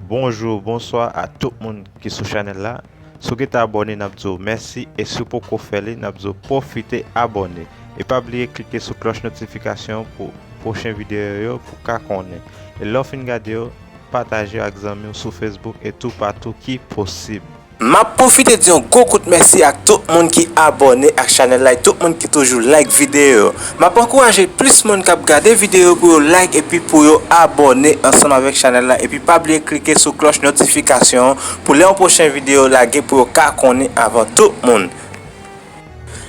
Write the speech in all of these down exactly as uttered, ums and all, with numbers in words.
Bonjou, bonswa a tout moun ki sou chanèl la. Si w gentan abòne, n ap di w mèsi, e si w poko fè li, n ap di w pwofite abòne. E pa bliye klike sou klòch notifikasyon pou pwochen videyo yo pou w ka konnen. E lè w fin gade yo, pataje yo ak zanmi w sou Facebook e toupatou ki posib. M ap pwofite di yon gwo kout mèsi ak tout moun ki abòne ak chanèl la e tout moun ki toujou like videyo yo. M ap ankouraje plis moun k ap gade videyo yo pou yo like epi pou yo abòne ansanm avèk chanèl la. Epi pa bliye klike sou klòch notifikasyon an pou lè yon pwochen videyo lage pou yo ka konnen avan tout moun.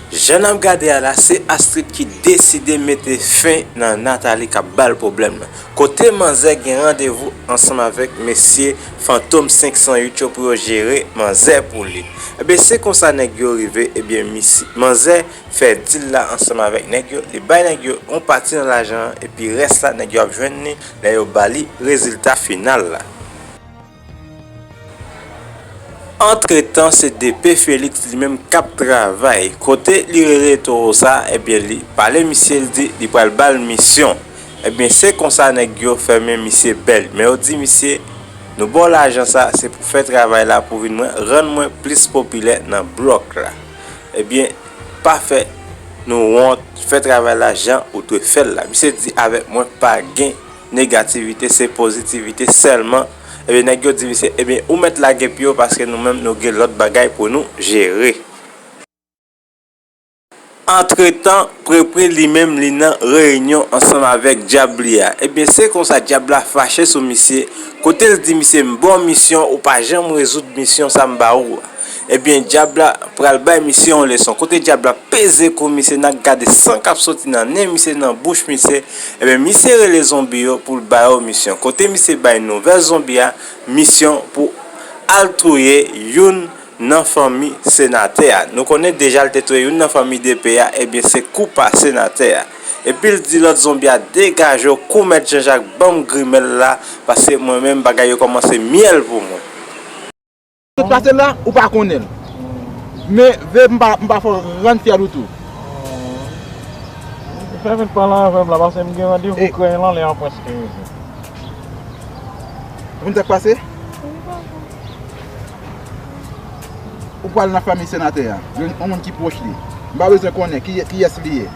Jan n ap gade a la, se Astrid ki deside mete fen nan Nathalie k ap ba l pwoblèm nan. Kote manzè gen randevou ansanm avèk mesye Fantom senk san uit yo pou yo jere manzè pou li. Ebyen, se konsa nèg yo rive, ebyen, misi-, manzè fè dil la ansanm avèk nèg yo, li bay nèg yo yon pati nan lajan an, epi rès la, nèg yo ap jwenn li lè yo ba li rezilta final la. Antretan, se D P Félix li menm k ap travay. Kote li rele towo sa, ebyen, li pale misye, li di li pral ba l misyon. Ebyen, se konsa nèg yo fèmen misye bèl. Men yo di misye, nou ba w lajan sa, se pou fè travay la pou vin mwen, rann mwen plis popilè nan blòk la. Ebyen, pa fè nou wont, fè travay la jan ou dwe fè l la. Misye di avèk mwen pa gen negativite, se pozitivite sèlman. Ebyen, nèg yo di misye, ebyen, ou mèt lage pye w paske nou menm nou gen lòt bagay pou nou jere. Antretan, Prepre li menm li nan reyinyon ansanm avèk dyab li a. Ebyen, se konsa dyab la fache sou misye, kote l di misye, m ba w misyon, ou pa janm rezoud misyon sa m ba ou a. Ebyen, dyab la pral bay misye yon leson. Kote dyab la peze kou misye, n ap gade san k ap soti nan nen misye, nan bouch misye. Ebyen, misye rele zonbi yo pou l ba yo misyon. Kote misye bay nouvèl zonbi a, misyon pou al touye youn nan fanmi senatè a. Nou konnen deja l te touye youn nan fanmi D P a, ebyen, se kou pa senatè a. Epi l di lòt zonbi a, degaje w, kou mèt Janjak, ban m grimèl la, paske mwen menm bagay yo kòmanse myèl pou mwen. Tout pase la, ou pa konnen l. Men, ve m pa, m pa fè w rann fyèl ou tou. Fè vin pale avè m la, paske m gen randevou krèy lan lè an prèske rive. Ou konn sa k pase? Ou pral nan fanmi senatè a, yon, yon moun ki pwòch li. M pa bezwen konnen ki, kiyès li ye.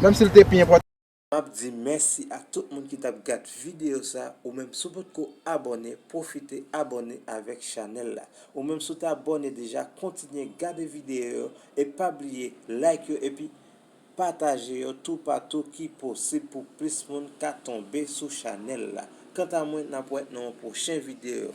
Menm si l te pi enpòtan. M ap di mèsi a tout moun ki t ap gad videyo sa. Ou menm si w potko abòne, pwofite abòne avèk chanèl la. Ou menm si w te abòne deja, kontinye gade videyo yo e pa bliye like yo epi pataje yo toupatou ki posib pou plis moun ka tonbe sou chanèl la. Kanta mwen, n ap wè nan yon pwochen videyo.